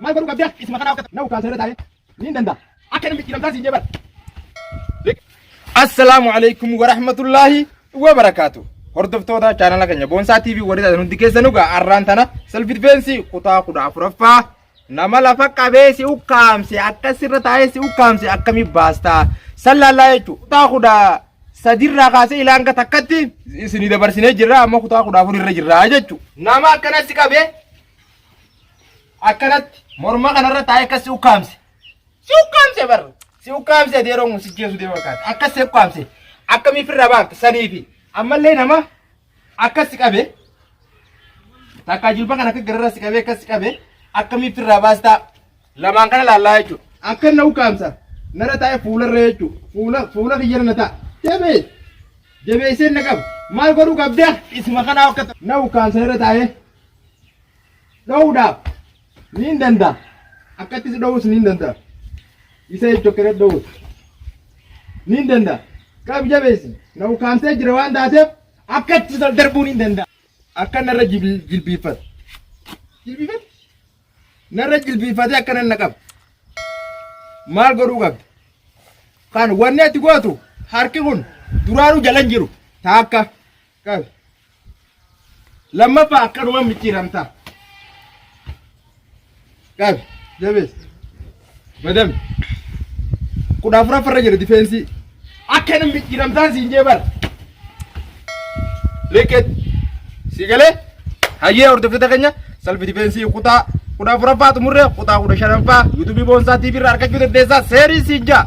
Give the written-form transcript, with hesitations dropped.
Maal godhuu qabda? Isuma kanaa akka na ukkaamsa irra taa'ee ni danda'a. Akka namni micciiramtaan siin jee bara. Assalaamu alaikum warahmatullaahi wabarakaatu. Hordoftoota chaanala keenya Boonsaa TV warri taatan hundi keessan dhugaa arraan tana self defense kutaa 14ffaa nama lafa qabee si ukkaamse akka sirra taa'ee si ukkaamse akkamii baastaa sallaallaa jechuudha. Kutaa 13rraa kaasee ilaa hanga takkatti isinii dabarsinee jirra amma kutaa 14 irra jirra jechuudha. Nama akkanatti qabee akkanatti morma kanarra taa'ee akkas si ukkaamse. Si ukkaamse bar. Si ukkaamse ati yeroo kun si jeesu deema fakkaata. Akkas si ukkaamse. Akkamiif irraa baafte saniifi. Ammallee nama akkas si qabe takkaa jilba kana akka gararra si qabee akkas si qabe akkamiif irraa baastaa lamaan kana laallaa jechuudha. Akka na ukkaamsa. Narra taa'ee fuularra jechuudha. Fuula fuula kiyyarra na taa'a. Jabee jabeessee na qaba. Maal godhuu qabda? Isuma kanaa akka na ukkaamsa irra taa'ee. Dhowuudhaaf ni hin danda'a. Akkatti si dhowus ni hin danda'a. Isa jechuun akkana dhowus ni hin danda'a. Qabi jabeessi. Na ukkaamsee jira waan taateef akkatti si darbuu ni hin danda'a. Akka narra jilbiiffatu. Jilbiiffatu? Narra jilbiiffatee akkana na qaba. Maal godhuu qabda? Kan wanni ati gootu harki kun duraanuu jala hin jiru. Taakka. Qabi. Lammaffaa akkanuma micciiramta. Qabi. Jabeessi. Madami. 14ffarra jira difeensii. Akkana micciiramtaan siin jee bara. Liqeet. Si galee? Hayyee hordoftoota keenya salfi difeensii kutaa 14ffaa xumurree kutaa 15ffaa yuutuubii Boonsaa TV irraa argachuu dandeessaa seerii siin jaa.